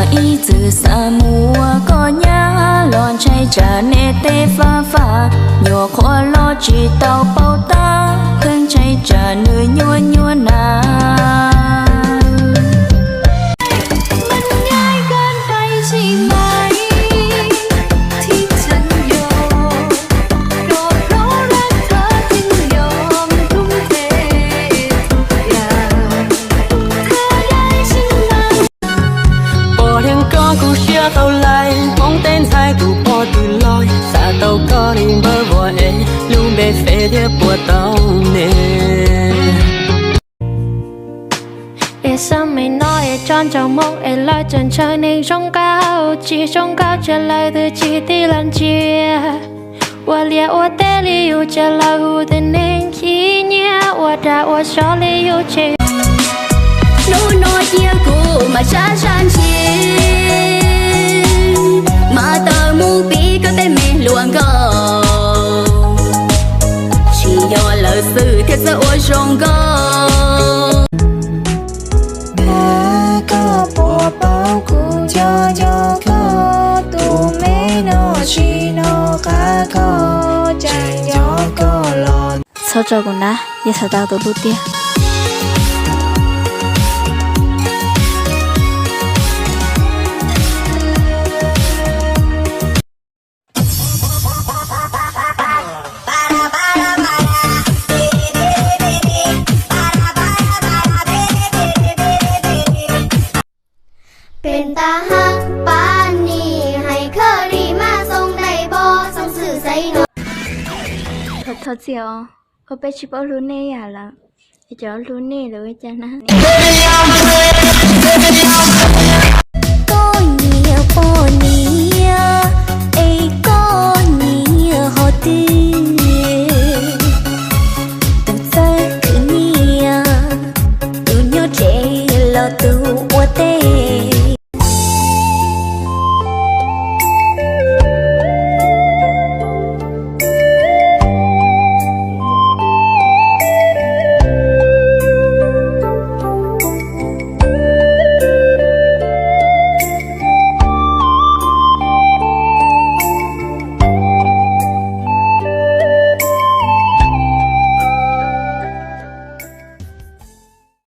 Ib txwm xav mus ua koj nyab los ntshai tsam nej tej fab fab, nyuam qhuav los tsis tau paub tab, pheej ntshai tsam nws nyuaj nyuaj na. Pom dheev koj kuv siab tau lais, Hmoob tej ntxhais kuv pom twb loj, xav tau koj li npawg Vuas Es, lub npe Feb thiaj puas tau ne. Es xab meem no es tso ntsoov Hmoob es lawv tseem ntshaw neeg zoo nkauj, tsis zoo nkauj tsam lawv twb tsis tij los ntsia. Ua liaj ua teb li yus tsam lawv hu tus neeg khib nyiab, ua dag ua zog li yus tsam. Hnub no cia kuv mam sab sab ntshis, mam tawm mus pib koj tej me hluas nkauj, tsis yog lawv xwb thiaj txawj ua zoo nkauj. Koj puas paub kuv nco nco koj, tus me no tsis noj qab koj, tseem nco koj los. Txhob tso kuv na, yog xav tau tus hlub tiag. Pem tag hab pab nim hais khawj li mab xoom dais pob xoom xwm xaiv no. Thov txim os, ua peb tsis paub hlub nej yam lawm, es cov hlub nej lawm ua cas na.